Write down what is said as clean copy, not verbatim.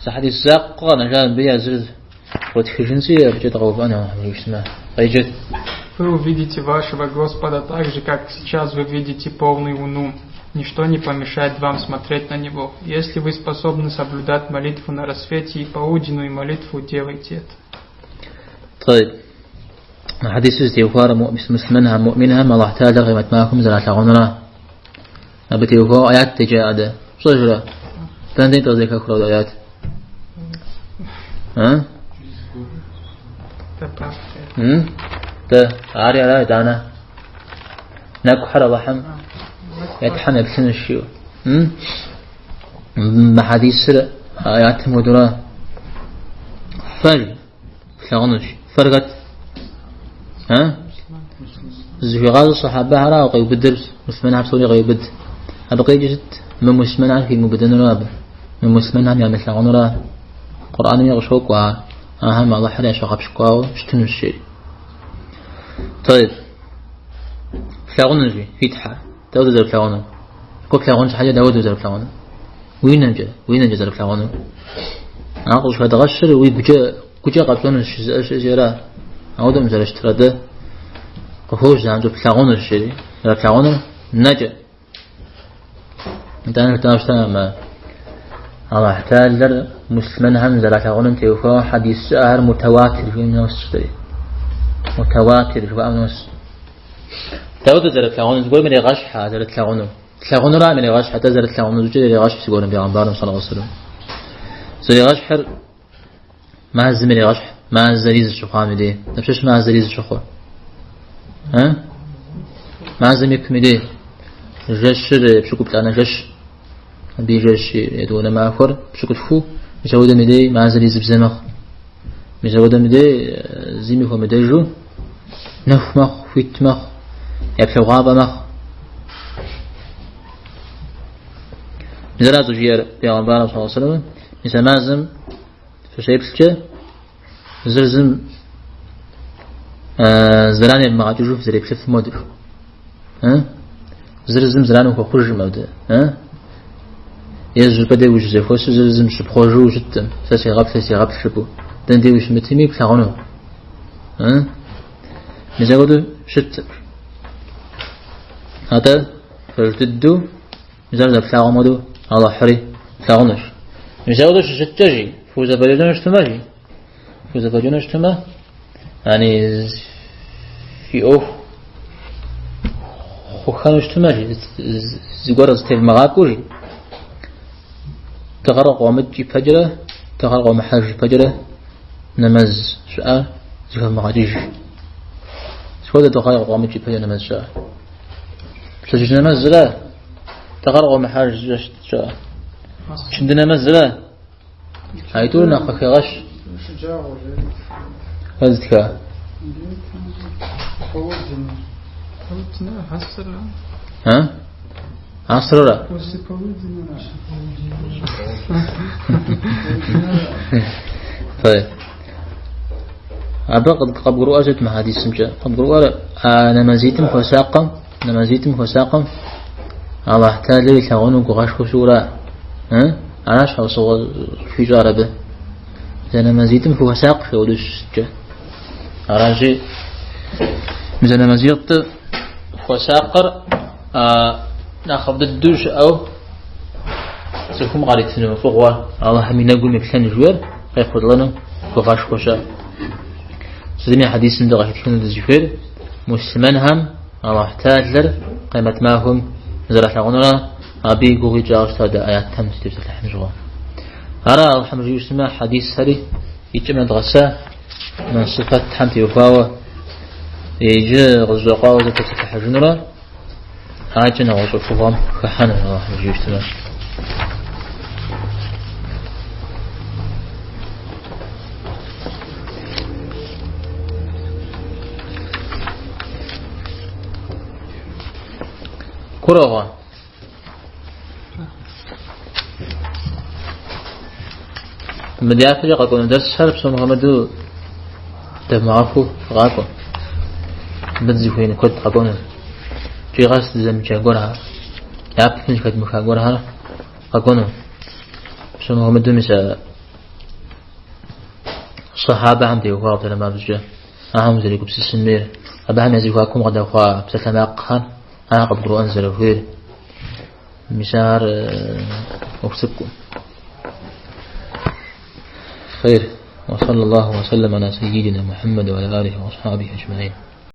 Зы хьэдис закъуэ къэнэжа мыбы езыр хуэтхыжынщи, абыкӏэ дыкъэувыӏэну щытмэ. Къеджэт. Вы увидите вашего Господа так же, как сейчас вы видите полную луну. Ничто не помешает вам смотреть на него. Если вы способны соблюдать молитву на рассвете и полуденную молитву, делайте это. طيب. Хьэдисыр зытеухуар муслъымэнхэм, муӏминхэм Аллахь Тэхьэлэр къемэт махуэм зэралъагъунура. Абы теухуауэ аят деджа дэ. Пщӏэжрэ? Дэнэ дей къызэхэхурэ апхуэдэ аят? А? Дэ, ари ара итӏанэ. Нэкӏухэр Аллахьым я Тхьэм еплъынущ жиӏэу. Мы хьэдисыр аятым хуэдэура. Фэ флъагъунущ. Фэр хэт? А? Зыхуигъазэр сэхьабэхэра къеубыдыр, муслъымэнхэр псори къеубыд. Абы къикӏыр сыт? Мымуслъымэнхэр химыубыдэнура абы? Мымуслъымэнхэм ямылъагъунура? Къурӏэнми къыщокӏуэ ар. Ахэм Алыхьыр ящыгъэпщкӏуауэ щытынущ, жери. Тайб. Флъагъунущ, фи Тхьэр. Дауэ зэрыплъагъунур? Куэ плъагъун щхьэкӏэ дауэ зэрыплъагъунур? Уи нэмкӏэ, уи нэмкӏэ зэрыплъагъунур. Ар къыщӏыхэдгъэщыр уигукӏэ, гукӏэ къэпщӏэнущ жызыӏэ щыӏэщи ара. Ауэдэм зэрыщытыр атӏэ къыхощ занщӏэу плъагъунущ жери. Зэрыплъагъунур нэкӏэ. Итӏанэ жытӏауэ щыта мы Аллахь Тэхьэлэр муслъымэнхэм зэралъагъунум теухуауэ хьэдис щыӏэхэр мутауатир жыхуиӏэм нос жытӏэри. Мутауатир жыхуаӏэм нос. Дауэ зэрытлъагъунур? Зыгуэрым ирегъэщхь а зэрытлъагъунур. Тлъагъунурам ирегъэщхь, атӏэ зэрытлъагъуну щӏыкӏэр ирегъэщхь зыгуэрым бегъымбарым саллаллаху алейхи вассалам. Зэригъэщхьыр мазэм ирегъэщхь, мазэр из щыхъуам и дей. Дапщэщ мазэр из щыхъур? А? Мазэм и кум и дей. Жэщыр пщыкӏуплӏанэ жэщ. Абы и жэщ етӏуанэ махуэр пщыкӏутху, мис ауэдэм и дей мазэр изыбзэ мэхъу. Мис ауэдэм и дей зыми хуэмыдэжу нэху мэхъу, хуит мэхъу, еплъыгъуафӏэ мэхъу. Мис ара щӏыжиӏэр бегъымбарым саллаллаху алейхи вассалам, мис а мазэм фыщеплъкӏэ зыр зым зэран евмыгъэкӏыжу фызэреплъыфым хуэдэу. Зыр зым зэран ухуэхъужым абы. Е зыщӏыпӏэ дей ущызэхуэсу зыр зым щыпхъуэжу ущыткъым. Сэ сегъэплъ, сегъэплъ жыпӏэу. Дэнэ дей ущымытми плъагъуну. Мис апхуэдэу щыткъым. Атӏэ, пэж дыдэу, мис ар зэрыплъагъум хуэдэу Алыхьри плъагъунущ. Мис апхуэдэу щыщыткӏэ жи, фхузэфӏэкӏыну щытмэ жи. Фхузэфӏэкӏыну щытмэ, яни фи ӏуэху хъухэну щытмэ жи, зыгуэр зытевмыгъакӏуэу жи. Дыгъэр къуэмыкӏ ипэкӏэрэ, дыгъэр къуэмыхьэж ипэкӏэрэ нэмэз щыӏэр зыхэвмыгъэкӏыж. Сыт хуэдэ дыгъэр къуэмыкӏ ипэкӏэ нэмэз щыӏэр? Пщэдджыжь нэмэзрэ дыгъэр къуэмыхьэж щыӏэ. Чынды нэмэзрэ Аитӏур нэхъ къыхегъэщ. Хэт зытха? А? Асрыра? طيب. Абы къыбгурыӏуэр сыт мы хьэдисымкӏэ? Къыбгурыӏуэр а нэмэзитӏым хуэсакъым, нэмэзитӏым хуэсакъым Аллахь Тэхьэлэ илъагъуну гугъэшхуэ щыӏэура. Аращ щхьэусыгъуэ хуищӏар абы. Зэ нэмэзитӏым фыхуэсакъ апхуэдэу щыщыткӏэ. Аращи, мы зэ нэмэзитӏыр хуэсакъыр нэхъыфӏ дыдэу щыӏэу цӏыхум къаритыну фӏыгъуэ Аллахьым и нэгум еплъэн жыхуиӏэр къехъулӏэну гугъэшхуэ щыӏэ. Сытми хьэдисым дыкъыхэтхыну дызыхуейр муслъымэнхэм Аллахь Тэхьэлэр къемэт махуэм зэралъагъунура абы и гугъу ищӏауэ щыта дэ аятхэм зытепсэлъыхьын щыгъуэ. Ара Аллахьым жиӏэу щытмэ, хьэдисхэри и кӏэм нэдгъэса мы сыфэтхэм теухуауэ иджы къызэщӏэкъуауэ зэтепсэлъыхьыжынурэ адэкӏэ нэгъуэщӏ ӏуэхугъуэм хыхьэну Аллахьым жиӏэу щытмэ. Гурыӏуэгъуэ. Мы дяпэкӏэ къэкӏуэну дэрсхэр псом хуэмыдэу дэвмыгъэхуу фыкъакӏуэ. Мыбы дызыхуеин куэд къэкӏуэну. Иджыри къэс дызэмыджа гуэрхэр, япэм зыхэдмыха гуэрхэр къэкӏуэну. Псом хуэмыдэу мис а Сэхьабэхэм теухуауэ псалъэмакъкӏэ, ахэм узэрегупсысын хуейр, абыхэм я зэхуакум къыдэхъуа псалъэмакъхэр, ахэр къыбгурыӏуэн зэрыхуейр. Мис ар ӏуэху цӏыкӏукъым. خير وصلى الله وسلم على سيدنا محمد وعلى آله وأصحابه أجمعين.